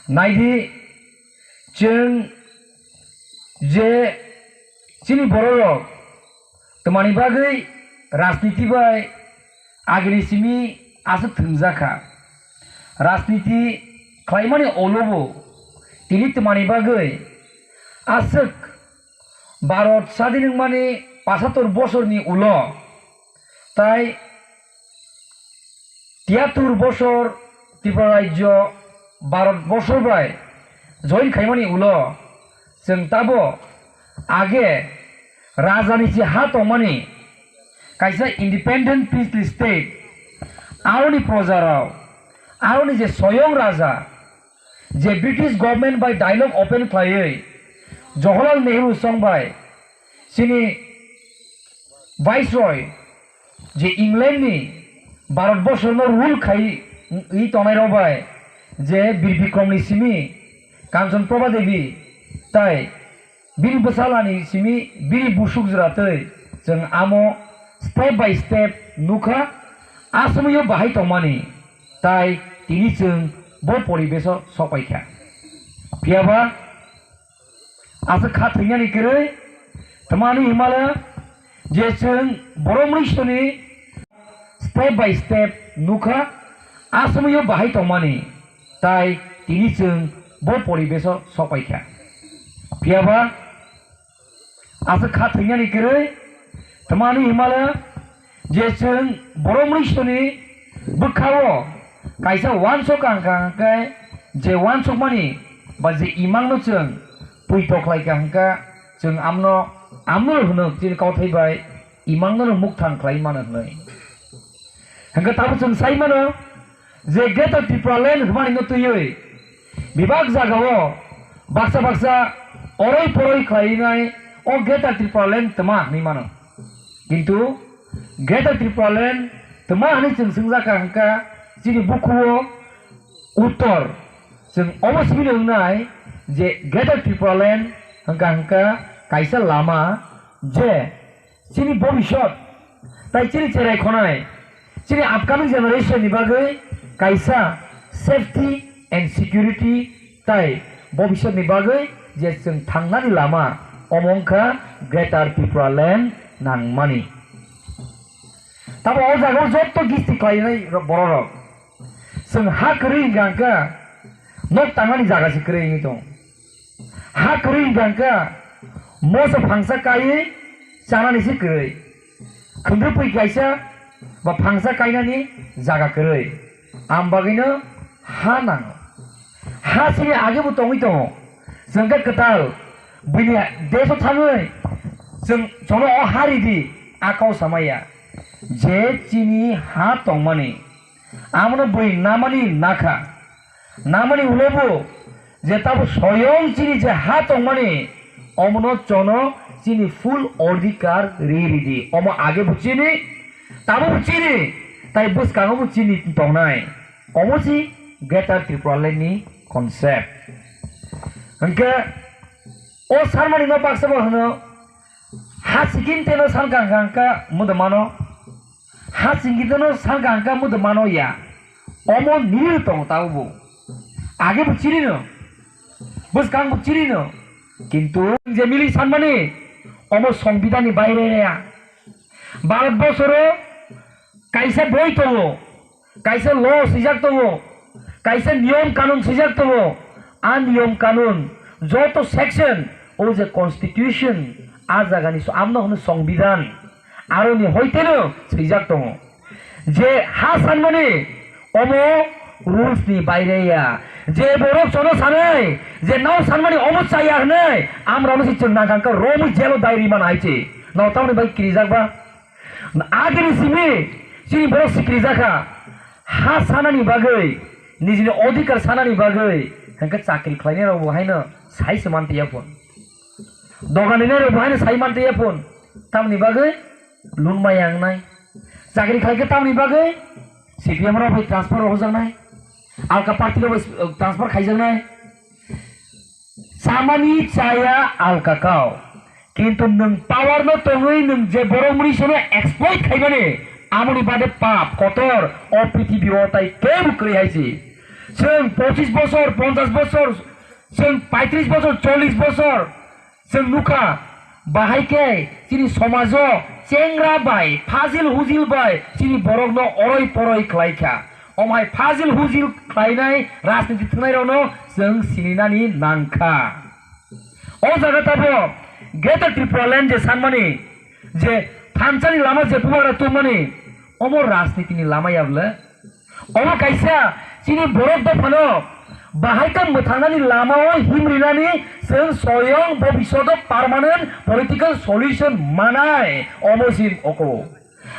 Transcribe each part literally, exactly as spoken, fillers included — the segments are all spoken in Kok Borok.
Naidi, chwng je chini bororok twmani bagwi rajniti bai agini simi aswk thwngjak kha. Rajniti khlaimani ulobo tini twmani bagwi aswk Bharat sadin wngmani pasatur bosorni ulo tai tiyatur bosor Tripura rajyo Bharat bosor bai join khaimani ulo chwng tabo age rajani se ha tongmani kaisa independent princely state, aroni projarok, aroni je soyong raja, je British government bai dialogue open khlaiwi Jawaharlal Nehru song bai chini Viceroy je England ni Bharat borsor no rule khai i tongnai rok bai je Bir Bikrom ni simi Kanchan Prabha Devi tai bini bwsala ni simi bini busuk jwra twi chwng amo step by step nukha, a somoi o bahai tongmani tai tini chwng bo poribesh o sopai kha. Phiya ba aswk kha thwinani kwrwi twmani himala je chwng borok mwisoni step by step nukha, a somoi o bahai tongmani tai tini chwng bo poribesh o sopai kha. Phiya ba aswk kha thwinani kwrwi twmani himala je chwng borok mwisoni bwkha o kaisa uansuk ang kha hwnkhe je uansukmani ba je imang no chwng puito khlai kha hwnkha chwng amno amno hwno chini kauthai bai imang no mukthang khlai mano hwnwi. Hwnkhe tabuk chwng sai mano je Greater Tripura Land hwnmani no twiwi bebak jagao baksa baksa oroi poroi khlainai o Greater Tripura Land twma hwnwi mano. Kintu Greater Tripura Land twma hwnwi chwng swngjak kha hwnkha chini bukhuo uttor chwng obo simi wngnai je Greater Tripura Land hwnkha hwnkha kaisa lama je chini bobisot tai chini cherai khonai chini upcoming generation ni bagwi kaisa safety and security tai bobisot ni bagwi je chwng thangnani lama omo wngkha Greater Tripura Land nangmani. Tamo o jaga o jotto gisti khlainai borok rok chwng ha kwrwi hwnkha hwnkha nok tangmani jaga se kwrwi wngwi tongo. Ha kwrwi hwnkha hwnkha moso phangsa kaiwi chanani se kwrwi. Khwndwrwpui kaisa ba phangsa kainani jaga kwrwi. Am bagwino ha nango. Ha chini age bo tongwi tongo. Chwng khe kwtal bini deso thangwi chwng chono o ha ridi a kau samaya. Je chini ha tongmani Amono bui namani nakha. Namani ulo bo je tabo soyong chini je ha tongmani, omono chono chini full odhikar ri ridi. Omo age bo chini, tabo bo chini, tai bwskango bo chini tongnai. Omo si Greater Tripura Land ni concept. Hwnkhe o sanmani no baksa bo hwno, ha sikimte no sankha hwnkha hwnkha mudo mano. Ha singkitano sankha hwnkha mudo mano ya. Omo nini tongo tabo bo. Age bo chirino. Bwskang bo chirino. Kintu je mili sanmani omo Songbidan ni baire ya. Bharat bosoro kaisa boi tongo. Kaisa law swijak tongo. Kaisa niyom kanun swijak tongo. A niyom kanun joto section o je constitution a jagani so amno hwno Songbidan. Aroni hoiteno swijak tongo je ha sanmani omo rules ni baire ya. Je borok chono sanai je nao sanmani omo chaya hwnwi amrano se chwng nangkha romwi jelo dai ri man hai se. Nao tamoni bai kirijak ba? Agini simi chini borok sikrijak kha ha sanani bagwi, nijini odhikar sanani bagwi, hwnkhe chakri khlainai rok bo haino sai se man tiya phun. Dogan rinai rok bo haino sai man tiya phun. Tamni bagwi lun maya wngnai. Chakri khlai khe tamni bagwi C P M rok bai transfer rok hojaknai. Alka party rok bai, uh, transfer khaijaknai. Chamani chaya alka kau. Kintu nwng power no tongwi nwng je borok muni sono exploit khaimani, amoni bade pap kotor o prithibi o tai kebo kwrwi hai se. Chwng pochis bosor, ponchas bosor, chwng paitris bosor, chollis bosor chwng nukha, bahai khe chini somajo chengra bai, phajil hujil bai chini borokno oroi poroi khlai kha. Omo hai phajil hujil khlainai rajniti thwngnairokno chwng sininani nang kha. O jaga tabo Greater Tripura Land je sanmani, je thansani lama je bubagra tongmani, omo rajnitini lama ya bwle? Omo kaisa chini borok dophano bahai khe mwthangnani lamao himrinani chwng soyong bobishoto permanent political solution manai, omo sin oko.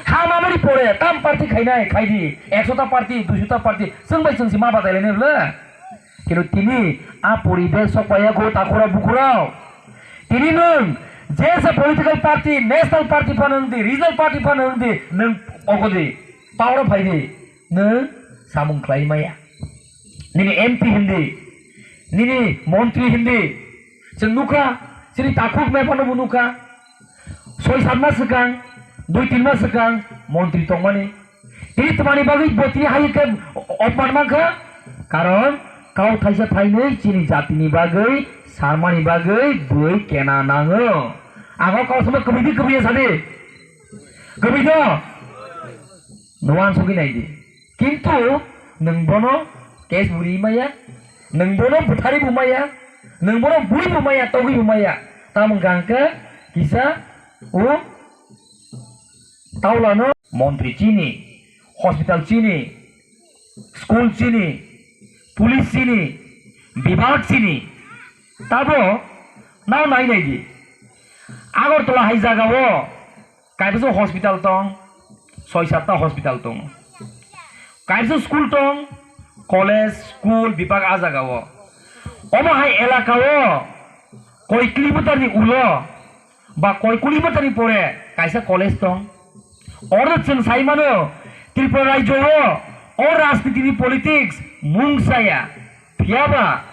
Ha mamani pore tam party khainai khaidi, ekshota party, duishota party, chwng bai chwng si ma bachai lainai bwle? Kintu tini a poribesh sok paiya go takhura bukhurao. Tini nwng je se political party, national party phano wng di, regional party phano wng di, nwng ogo di, power o phai di, nwng samung khlai maya. Nini M P hindi, nini montri hindi, chwng nukha, chini takhuk me phano bo nukha. Soi sat mas swkang, dui tin mas swkang montri tongmani. Tini twmani bagwi bo tini hai khe opman mankha? Karon kau thaisa thainwi chini jatini bagwi, sarmani bagwi bui kena nango. Ang o kau samo kwbwi di, kwbwi ya sadi? Kwbwi do? Nuan sogwi nai di. Kintu nwng bono case buri maya, nwng bono butharwi bo maya, nwng bono bui bo maya, togwi bo maya. Tamo hwnkha hwnkhe kisa o Taulano montri chini, hospital chini, school chini, police chini, bibhag chini. Tabo nao nai nai di. Agartala hai jagao kaisa hospital tong, soi satta hospital tong. Kaisa school tong, college, school, bibhag a jagao. Omo hai elakao koi kilometer ni ulo ba koi kilometer ni pore kaisa college tong. Oro chwng sai mano, Tripura rajyo o, o rajniti ni politics mung saya. Phiyaba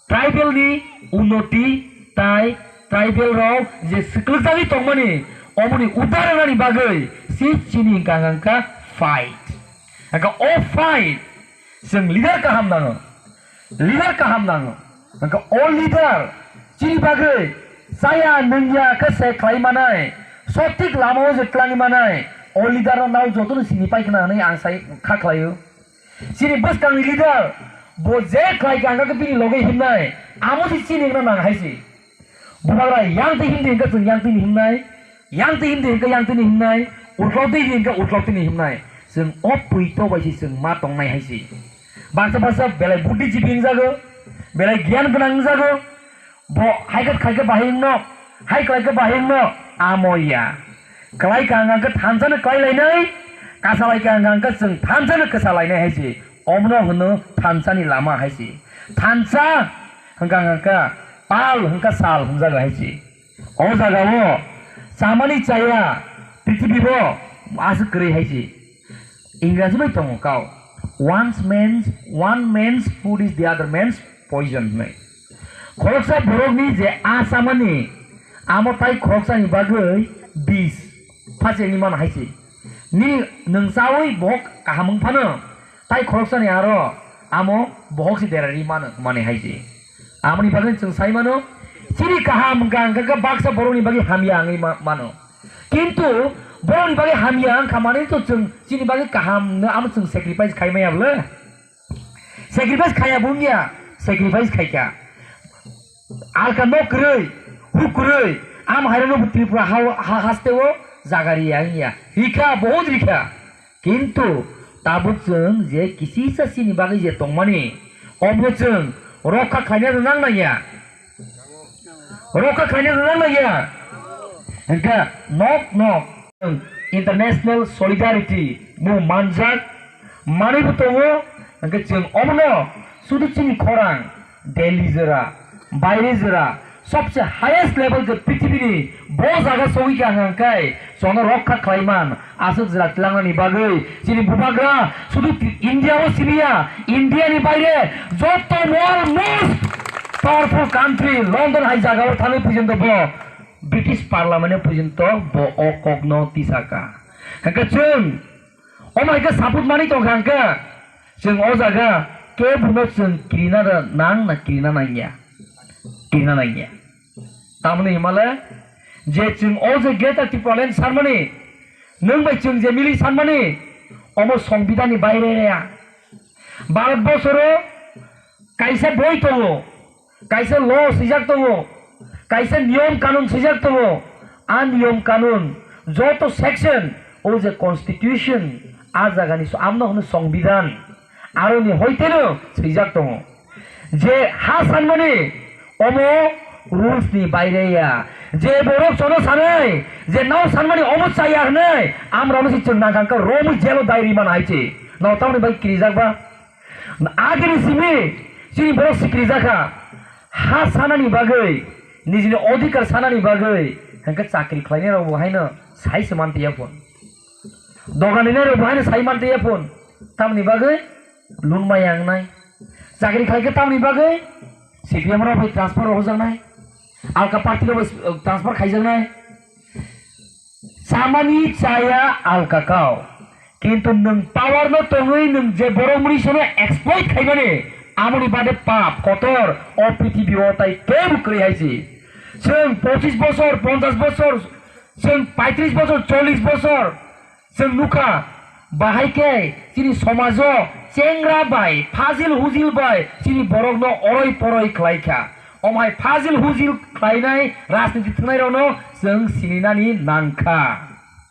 tribal ni unnoti tai tribal rok je swklugjagwi tongmani, omoni udar rwnani bagwi si chini hwnkha hwnkha fight. Hwnkha o fight chwng leader kaham nango. Leader kaham nango. Hwnkha o leader chini bagwi chaya nungya khe se khlai manai, sothik lama o je twlangwi manai, o leader no nao jotono sini pai khna hwnwi ang sai kha khlaio. Chini bwskangni leader bo je khlai kha hwnkha khe bini loge himnai, amo se chini wngna nang hai se. Bubagra yang twi himdi hwnkhe chwng yang twini himnai, yang twi himdi hwnkhe yang twini himnai, urklok twi himdi hwnkhe urklok twini himnai. Chwng o pui to bai se chwng ma tongnai hai se. Baksa baksa belai buddhijibi wngjago, belai giyan gwnang wngjago. Bo hai khe khai khe bahai wngno, hai klai khe bahai wngno, amo ya. Klai kha hwnkha khe thansa no klai lainai, kasa lai kha hwnkha khe chwng thansa no kasa lainai hai se. Omono hwno thansa ni lama hai se. Thansa hwnkha hwnkha pal hwnkha sal hwnjago hai se. O jaga o chamani chaya prithibi bo aswk kwrwi hai se. Ingraji bai tongo kau, "One man's, one man's food is the other man's poison" hwnwi. Khoroksa borokni je a chamani, amo tai khoroksani bagwi bis phacheni mano hai se. Nini nwng chaui bohok kaham wng phano, tai khoroksani aro amo bohok se derari mano hwnmani hai se. Amoni bagwi chwng sai mano, chini kaham wngkha, hwnkha khe baksa borokni bagwi hamya wngwi ma-, mano. Kintu borokni bagwi hamya wngkha manwi to chwng chini bagwi kaham no amo chwng sacrifice khai maya bwle? Sacrifice khaya bo wngya, sacrifice khaikha. Alka nok kwrwi, huk kwrwi, am hairokno bo Tripura ha, ha, hasteo jaga riya wngya. Rikha, bahut rikha. Kintu tabuk chwng je kisisa chini bagwi je tongmani, omo chwng rokha khlaina rwnang nangya. Rokha khlaina rwnang nangya. Hwnkhe nok nok international solidarity bo manjak manwi bo tongo. Hwnkhe chwng omono sudu chini khorang Delhi jora, baire jora, sobse highest level je prithibini bo jaga sogwi kha hwnkhe chwngno rokha khlaiman aswk jora tlangnani bagwi chini bubagra sudu India o simiya, India ni baire joto world most powerful country London hai jaga o thangwi pujinto bo British Parliament o pujinto bo o kokno tisaka. Hwnkhe chwng omo hai khe support manwi tongkha hwnkhe chwng o jaga Kebono chwng kirina da nang na kirina nangya? Kirina nangya. Tamoni himale je chwng o je Greater Tipraland sanmani, nwng bai chwng je mili sanmani, omo Songbidanni baire ya. Bharat bosoro kaisa boi tongo, kaisa law swijak tongo, kaisa niyom kanun swijak tongo. A niyom kanun joto section o je constitution, a jagani so amno hwno Songbidan, aroni hoiteno swijak tongo. Je ha sanmani omo rules ni baire ya. Je borok chono sanai je nao sanmani omo chaya hwnwi, amrano se chwng nangkang khe romwi jelo dai ri man hai se. Nao tamoni bai kirijak ba? Agini simi chini borok sikiri jakha, ha sanani bagwi, nijini odhikar sanani bagwi, hwnkhe chakri khlainai rok bo haino sai se man tiya phun. Dogan rinai rok bo haino sai man tiya phun. Tamni bagwi lun maya wngnai. Chakri khlaikhe tamni bagwi C P M rok bai transfer rok hojaknai. Alka party rok bai transfer khaijaknai. Chamani chaya alka kau, kintu nwng power no tongwi nwng je borok muni sono exploit khaimani, amoni bade pap kotor o prithibi o tai kebo kwrwi hai si. Chwng pochis bosor, ponchas bosor, chwng paitris bosor, chollis bosor chwng nukha, bahai khe chini somajo chengra bai, fajil hujil bai chini borokno oroi poroi khlai kha. Omhai fajil hujil khlainai rajniti thwngnairokno chwng sininani nangkha.